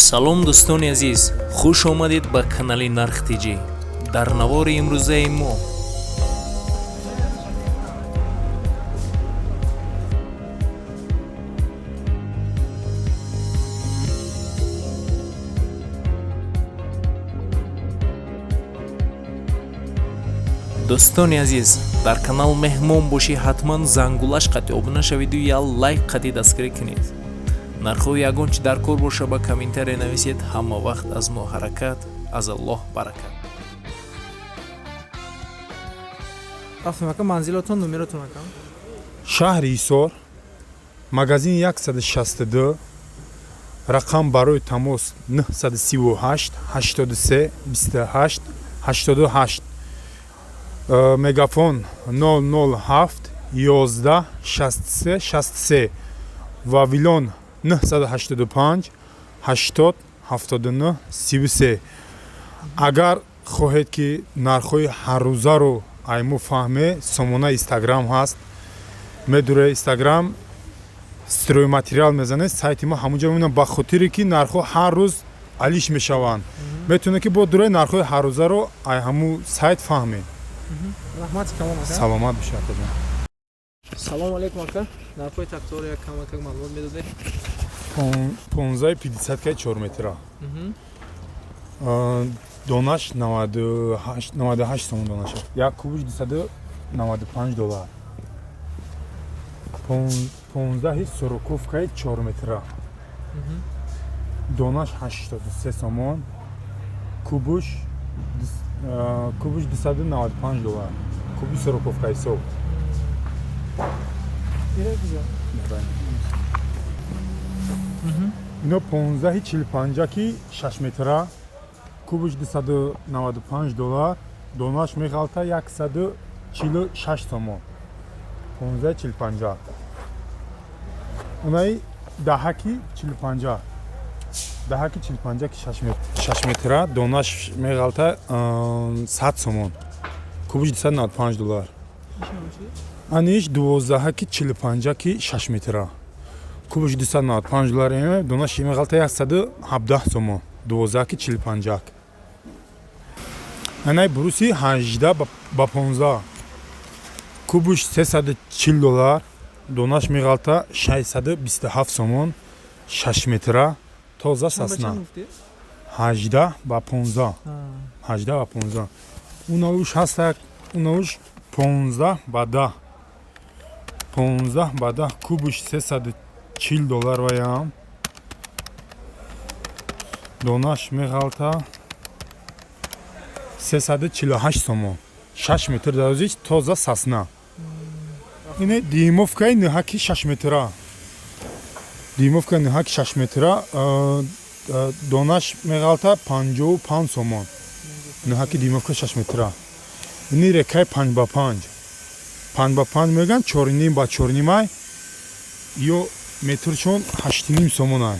Салом, дӯстони азиз, хуш омадед ба канали Нарх Тҷ. Дар навори имрӯзаи мо дӯстони азиз, дар канал меҳмон бошӣ, ҳатман зангулаш қатъи обуна шавиду я лайк қатъи дастгирӣ кунед. Нархҳои ягон чи дар кор боша, ба комментария нависед. Ҳама вақт аз мо ҳаракат, аз Аллоҳ баракат. Рафтем, ака, манзилотон, номеротон, ака? Шаҳри Ҳисор, магазин 162, рақам барои тамос 938 83 28 88, Мегафон 007 11 63 63, Вавилон 985 80 79 33. Агар хоҳед, ки нархҳои ҳаррӯзаро ай мо фаҳме, сомона Инстаграм ҳаст. Медуре Инстаграм, стройматериал мезанед, сайти мо ҳамунҷо мебинам. Ба хотире ки нархҳо ҳар рӯз алиш мешаванд, метавонед, ки бо дураи нархҳои ҳаррӯзаро ай ҳамун сайт фаҳмед. Раҳмати калом, ака. Саломат бошед, акаҷон. Салому алейкум, ака. Нархҳои тракторро як камакак маълумот медодед? Понздаи пятьдесят кай 4 метра, донаш 98 сомон, донаша як кубуш 295 доллар. Понздаҳи сороковкаи 4 метра, донаш 83 сомон, кубуш 295 доллар, куби сороковка ҳисоб. Ира куҷо? Ино понздаҳи чилпанҷаки 6 метра, кубуш 295 доллар, донаш меғалта 146 сомон, понздаҳи чилпанҷа. Унаи даҳаки чилпанҷа, даҳаки чилпанҷаки 6 метра, донаш меғалта 100 сомон, кубуш 295 доллар. Аниш дувоздаҳаки чилпанҷаки 6 метра, кубуш 295 доллар, донаш меғалта 117 сомон, дувоздаҳаки чилпанҷак. Анай бруси ҳаждаҳ ба 15, кубуш 340 доллар, донаш меғалта 627 сомон, 6 метра, тоза сосна. 18 ба 15, 18 ба 15. Унавуш ҳастак, унавуш 15 ба 10, 15 ба 10, кубуш 340 доллар, ваям донаш меғалта 348 сомон, 6 метр дарозиш, тоза сосна. Ине дюймовкаи ниҳаки 6 метра, дюймовкаи ниҳаки 6 метра, донаш меғалта 55 сомон, ниҳаки дюймовка 6 метра. Ини рекаи 5 ба 5, 5 ба 5 мегӯянд, 4,5 ба 4,5-ай, ё метршон 8,5 сомонай,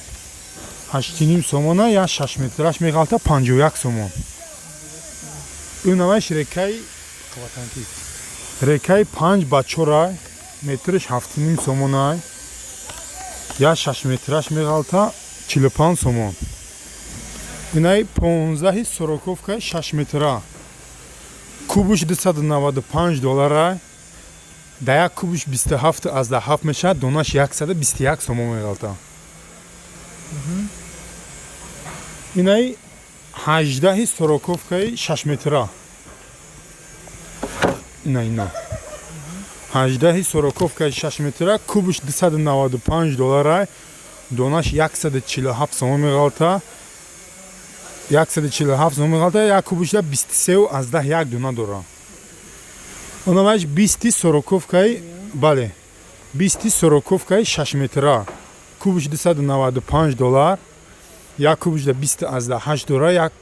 8,5 сомона, я 6 метраш меғалта 51 сомон. Инаваш рекаи қаватанки, рекаи 5 ба 4-ай, метрш 7,5 сомонай, я 6 метраш меғалта 45 сомон. Инай понздаҳи сороковкаи 6 метра, кубуш 295 долларай, да як кубуш 27,7 мешавад, донаш 121 сомон меғалта. Инай ҳаждаҳи сороковкаи 6 метра, ина, ина ҳаждаҳи сороковкаи 6 метра, кубуш 295 долларай, донаш 147 сомон меғалта, 147 сомон меғалта, як кубушда 23,1 дона дора. Онамаш бисти сороковкаи, бале, бисти сороковкаи 6 метра, кубуш 295 доллар, як кубушда 20,8 дора, як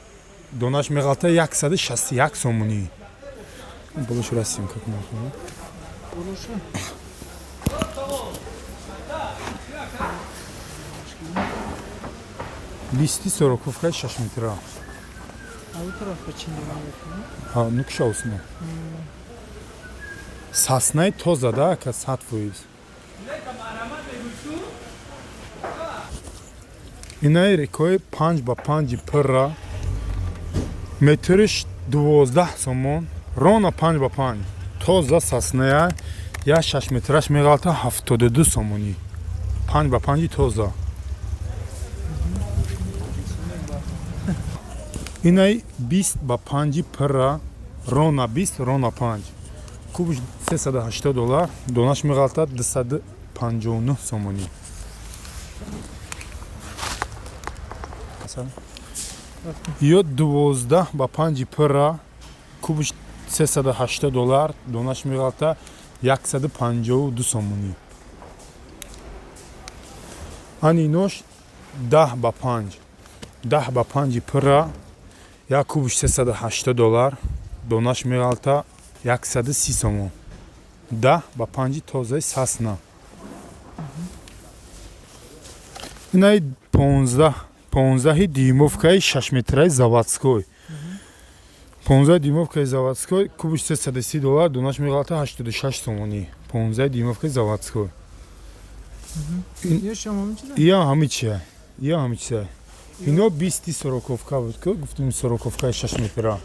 донаш меғалта 161 сомонӣ. Болошу расим как мехоҳад. Болоша. Бисти сороковкаи 6 метра. А у тараф ба чӣ нигоҳ мекунӣ? Ҳа, нукшаусна соснаи тоза да, ака, 100%. Инаи рекои 5 ба 5 пирра, метриш 12 сомон, рона 5 ба 5 тоза сасная, я 6 метраш меғалта 72 сомонӣ, 5 ба 5 тоза. Инаи 20 ба 5 пирра, рона 20, рона 5, кубш 380 доллар, донаш меғалта 259 сомонӣ. Ё 12 ба 5 пирра, кубш 380 доллар, донаш меғалта 152 сомонӣ. Ани нош 10 ба 5, 10 ба 5 пирра, як кубш 380 доллар, донаш меғалта 130 сомон. 10 ба 5 тозаи сасна. Инаи 15 дюймовкаи 6 метраи заводской. 15 дюймовкаи заводской, кубш 330 доллар, донаш меғалта 86 сомонӣ. 15 дюймовкаи заводской. Ия ҳами чия, ия ҳами чиза. Ино 20 сороковка буд, ки гуфтем сороковкаи 6 метра.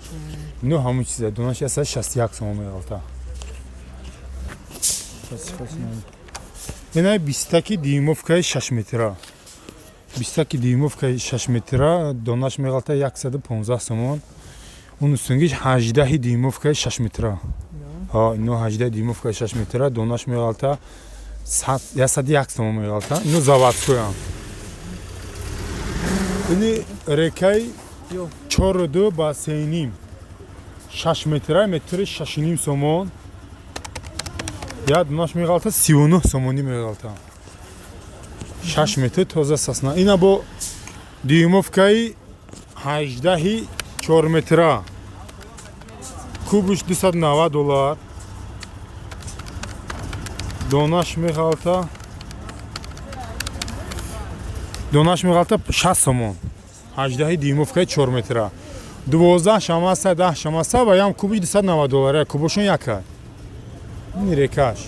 Ино ҳамун чиза, донаш 161 сомон меғалта. Инаи 20 дюймовкаи 6 метра. 20 дюймовкаи 6 метра, донаш меғалта 115 сомон. Он устунгиш 18 дюймовкаи 6 метра. Ҳа, ино 18 дюймовкаи 6 метра, донаш меғалта 101 сомон меғалта. Ино заводскоянд. Ини рекаи 4,2 ба 3,5, 6 метра, метри 6,5 сомон. Я донаш меғалта 39 сомонӣ меғалта. 6 метр тоза сасна. Ина бо дюймовкаи 18 4 метра, кубш 290 доллар, донаш меғалта 60 сомон. 18 дюймовкаи 4 метра, 12 шамаса, 10 шамаса ва ям кубш 290 доллар, кубошон яка. Ин рекаш.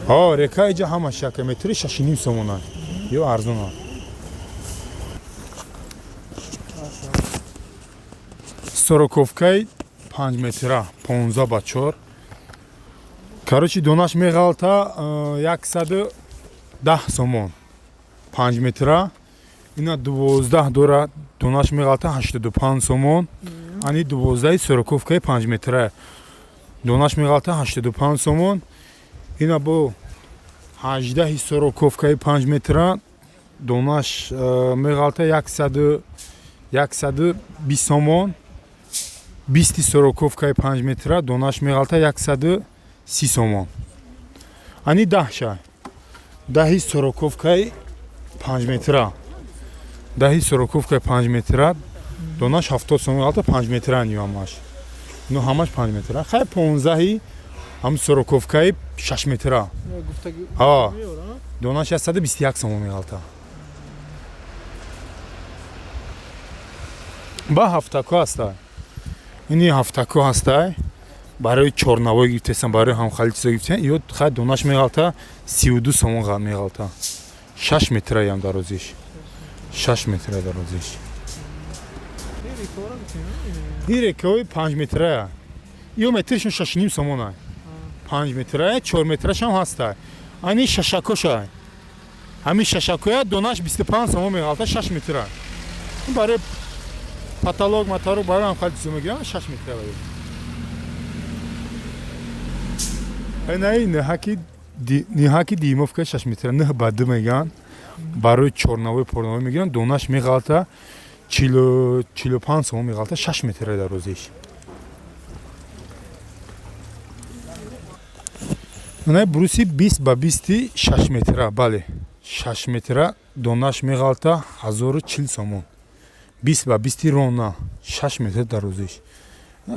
Ҳа, река иҷа ҳамаш яка, метри 6,5 сомона. Ё арзона. Сороковкаи 5 метра, 15 ба 4. Короче, донаш меғалта 110 сомон. 5 метра. Ина 12 дора, донаш меғалта 85 сомон. Ани 12 сороковкаи 5 метра. Донаш меғалта 85 сомон. Ина бо 18 сороковкаи 5 метра, донаш меғалта 120 сомон. 20 сороковкаи 5 метра, донаш меғалта 130 сомон. Ани 10 ша. 10 сороковкаи 5 метра. 10 сороковкаи 5 метра, донаш 70 сомон меғалта 5 метра ниё ҳамаш. Ино ҳамаш 5 метра. Хай 15 ҳам сороковкаи 6 метра. Ҳа, донаш 121 сомон меғалта. Ба ҳафтако ҳастай. Ини ҳафтако ҳастай. Барои чорнавой гирифтесам, барои ҳамхали чизо гирифтесам. Ё хай донаш меғалта 32 сомон меғалта. 6 метраям дарозиш. 6 метра дарозиш. Ин рекаҳои 5 метрая. Ё метришон 6,5 сомона. 5 метрая, 4 метрашам ҳастай. Ани шашакошай. Ҳамин шашакоя донаш 25 сомон меғалта 6 метра. Ин барои паталог, матарог, барои ҳамхали чизо мегирам 6 метра. Инаи ниҳаки дюймовка 6 метра, 9 ба 2 меган. Барои чорнавой порнавой мегиранд, донаш меғалта 45 сомон меғалта 6 метра дарозиш. Инаи бруси 20 ба 20 6 метра, бале 6 метра, донаш меғалта 1040 сомон. 20 ба 20 рона, 6 метр дарозиш.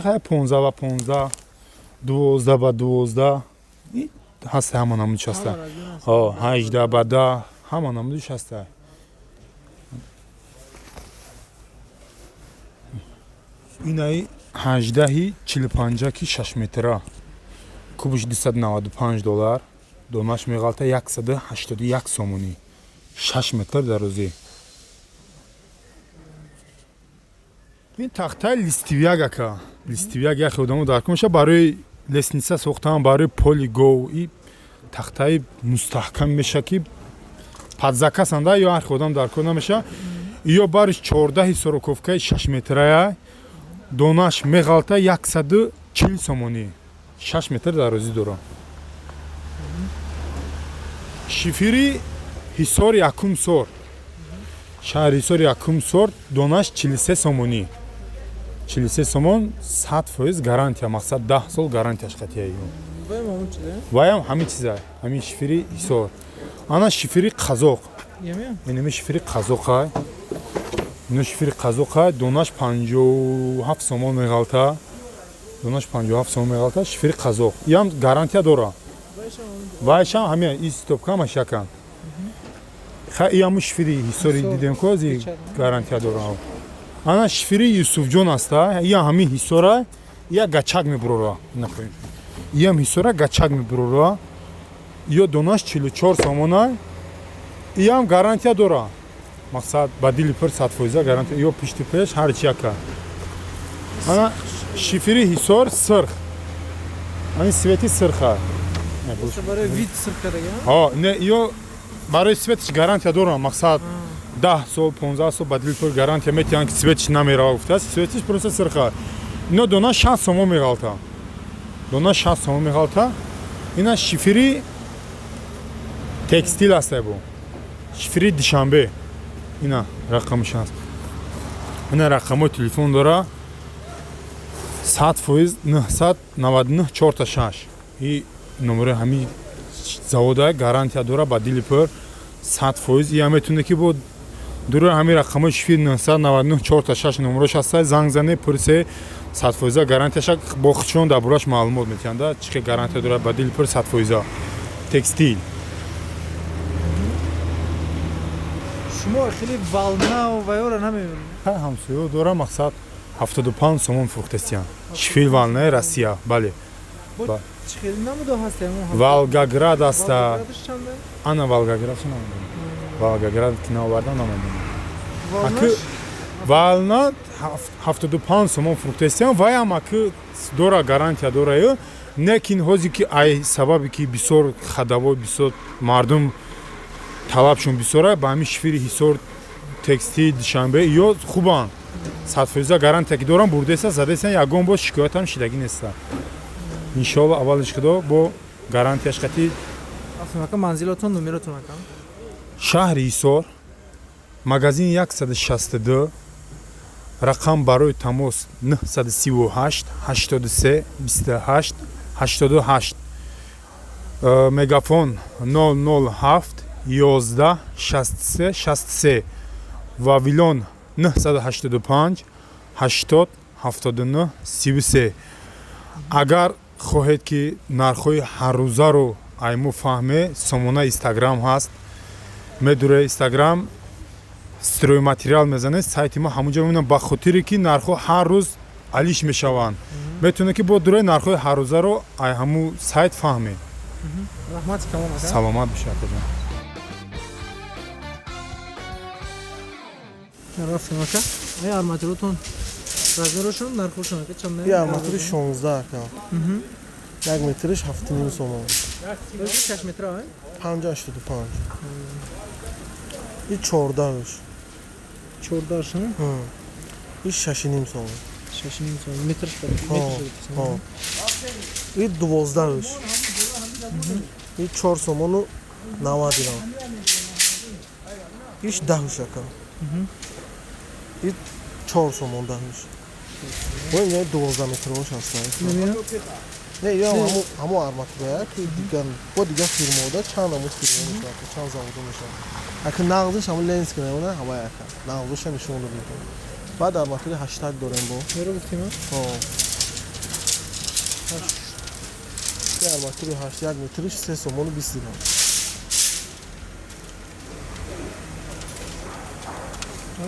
Хай 15 ба 15, 12 ба 12 ҳаста, ҳама намудиш ҳаста. Ҳа, 18 ба 10 ҳама намудиш ҳаста. Инаи 18 45 ки 6 метра, кубш 295 доллар, донаш меғалта 181 сомонӣ. 6 метр дарозӣ. Ин тахтаи листивяк ака. Листивяк яхе одамо дар кор меша барои лестница сохтан, барои поли гов. И тахтаи мустаҳкам меша ки падзакасанда ё ҳар одам дар кор намеша. Ё бариш 14 сороковкаи 6 метрая, донаш меғалта 140 сомонӣ. 6 метр дарозӣ дора. Шифири Ҳисор якум сорт. Шаҳри Ҳисор якум сорт, донаш 43 сомонӣ. 43 сомон 100% гарантия, мақсад 10 сол гарантияш қатия ё. Ваям ҳамин чиза, ҳамин шифири Ҳисор. Ана шифири Қазоқ. Инами шифири Қазоқай. Ино шифири Қазоқай, донаш 57 сомон меғалта. Донаш 57 сомон меғалта, шифири Қазоқ. Иам гарантия дора. Вайшам ҳамин ин стопка ҳамаш якан. Ха иаму шифири Ҳисори дидем ко ази гарантия дора. Ана шифири Юсуфҷон аста, ия ҳамин Ҳисора, ия гачак мебурора. Иам Ҳисора гачак мебурора. Ё донаш 44 сомона. Иам гарантия дора. Мақсад ба дили пур 100% гарантия. Ё пишти пеш ҳар чи яка. Ана шифири Ҳисор сирх. Ани свети сирха. Барои вид сирх кардага? Ҳо, не, ё барои светиш гарантия дора. Мақсад 10 сол, 15 сол ба дили пур гарантия метиҳанд ки светиш намерава гуфтааст. Светиш просто сирха. Ино дона 60 сомон меғалта. Дона 60 сомон меғалта. Ина шифири текстил аст бу. Шифири Душанбе. Ина рақамаш аст. Ина рақамҳои телефон дора. 100% 999 46. И номери ҳамин завода гарантия дора ба дили пур 100%. Ия метуне ки бо дуруи ҳамин рақамҳои шифир 999 46 номерош ҳаста, занг зане, пурсе 100% гарантияша бо худшон дар борааш маълумот метиҳанда чӣ хел гарантия дора ба дили пур 100%. Текстил. Шумо хеле волна вайора намебинед? Ҳа, ҳамсоё дора, мақсад 75 сомон фурӯхтастиян. Шифил волнаи Россия, бале. Чӣ хеле намудо ҳаст? Волгоград аста. Ана Волгоград чӣ намедонам. Волгоград ки наовардам намедонам. Аки волна 75 сомон фурӯхтастиян, ваям аки дора гарантия дора ё некин ҳози ки ай сабаби ки бисёр хадавой, бисёр мардум талабшон бисёра, ба ҳамин шифири Ҳисор текстил Душанбе ё хубанд. 100% гарантия ки дорам, бурдеса задесан, ягон бор шикоятам шидагӣ неста. Иншоалло аввалиш худо бо гарантияш қатӣ. Ака манзилотон номеротон ака? Шаҳри Ҳисор, магазин 162, рақам барои тамос 938 83 28 88, мегафон 007 11 63 63, Вавилон 985 80 79 33. Агар хоҳед ки нархҳои ҳаррӯзаро айму фаҳме, сомона Инстаграм ҳаст. Медуре Инстаграм стройматериал мезанед, сайти мо ҳамунҷо мебинам, ба хотире ки нархҳо ҳар рӯз алиш мешаванд. Метавонед ки бо дураи нархҳои ҳаррӯзаро ай ҳамун сайт фаҳмед. Раҳмат калом ака. Саломат бошед акаҷон. Рафтем ака. Ай арматуротон размерашон нархошон ака чанд? И арматури 16 ака. Як метриш 7.5 сомон. 6 метра, ай? 5.85. И 14-ш. 14-ш, ҳа? И 6.5 сомон. 6.5 сомон. Метрш ба? Ҳа. И 12-ш. И 4 сомону 90 дирам. Иш 10-ш ака. И 4 сомон 10-ш. Бо ин 12 метрош ҳаст. Не, ё ҳамо арматурая ки дигар бо дигар фирмода чанд ҳамо фирма мешавад, чанд заводо мешавад. Ака нағзиш ҳамо Ленинский района ҳамай ака. Нағзиша нишон додем. Баъд арматури 80 дорем бо. Меро гуфтем? Ҳо. Арматури 81 метриш 3 сомону 20 дирам.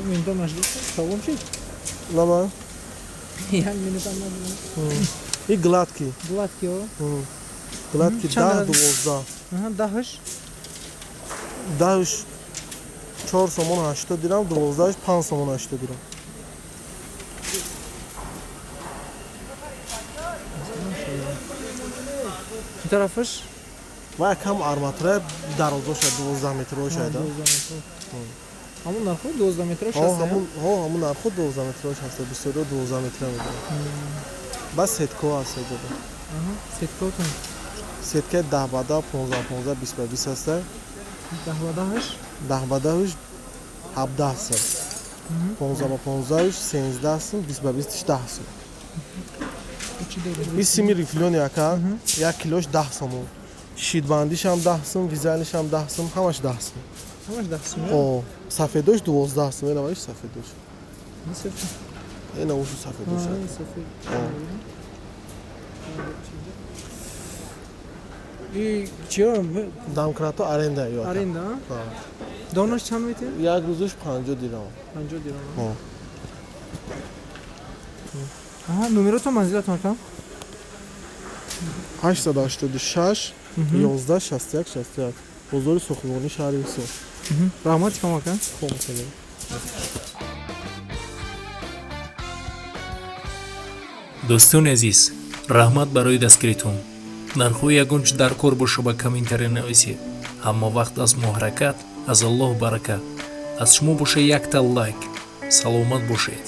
Минута нашли, салом шид? Лама? Як минута нашли. И гладкий. Гладкий, о? Гладкий 10, 12. Ага, 10-ш? 10-ш 4 сомон 80 дирам, 12 5 сомон 80 дирам. Ин тарафаш? Ва кам арматура дарозош 12 метр шайда. Ҳамун нархо 12 метр ҳаст. Ҳамун нархо 12 метр ҳаст, 22 12 метр медорад. Бас сетко ҳаст ҷода. Сеткотон. Сетка 10 ба 10, 15 15, 20 ба 20 ҳаст. 10 ба 10-ш? 10 ба 10-ш 17 сом. 15 ба 15-ш 13 сом, 20 ба 20-ш 10 сом. Ин сими рифлёни ака, 1 килош 10 сомон. Шидбандишам 10 сом, визалишам 10 сом, ҳамаш 10 сом. Ҳамаш 10 сом? О, сафедош 12 сом, ина ваш сафедош. Ина ушу сафедош. Сафед. И чиё? Домкрато аренда ё. Аренда? Ҳа. Донаш чанд метр? Як рӯзаш 50 дирам. 50 дирам. Ҳо. Аҳа, номеротон манзилатон кам? 886 11 61 61. Бозори Сохибонӣ, шаҳри Ҳисор. Раҳмат шумо ака. Хуб мекунем. Дӯстони азиз, раҳмат барои дастгиритон. Нархҳои ягон чи дар кор боша ба комментария нависед. Ҳама вақт аз мо ҳаракат, аз Аллоҳ баракат. Аз шумо боша якта лайк. Саломат бошед.